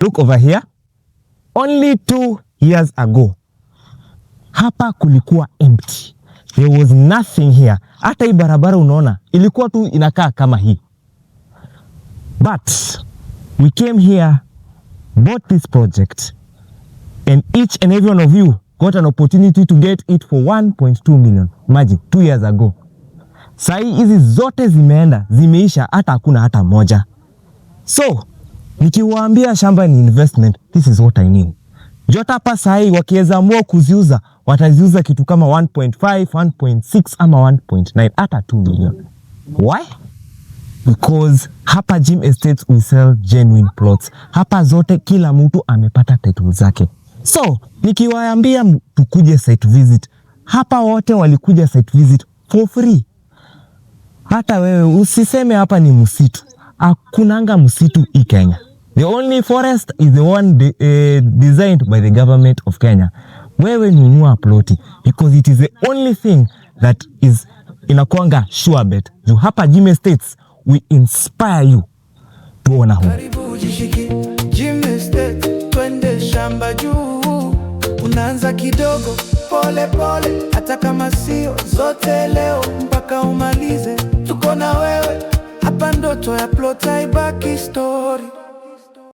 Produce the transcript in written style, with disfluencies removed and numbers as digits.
Look over here. Only 2 years ago hapa kulikuwa empty. There was nothing here. Hata hii barabara unaona ilikuwa tu inakaa kama hii, but we came here, bought this project, and each and every one of you got an opportunity to get it for 1.2 million. Imagine, 2 years ago. Sahii hizi zote zimeenda, zimeisha, hata hakuna hata moja. So nikiwaambia shamba ni investment, this is what I mean. Jota hapa sahii wakiweza amua kuziuza, wataziuza kitu kama 1.5, 1.6 ama 1.9, hata 2 million. Why? Because hapa Jim Estates we sell genuine plots. Hapa zote kila mtu amepata title zake. So nikiwaambia tukuje site visit, hapa wote walikuja site visit for free. Hata wewe usiseme hapa ni msitu. Hakunanga msitu hii Kenya. The only forest is the one designed by the government of Kenya. Wewe nunua ploti because it is the only thing that is inakuanga sure bet. Juu hapa Jim Estates we inspire you to own a home. Karibu jishiki Jim Estate, twende shamba juu. Unaanza kidogo pole pole, hata kama sio zote leo, mpaka umalize. Tuko na wewe hapa, ndoto ya plot haibaki story.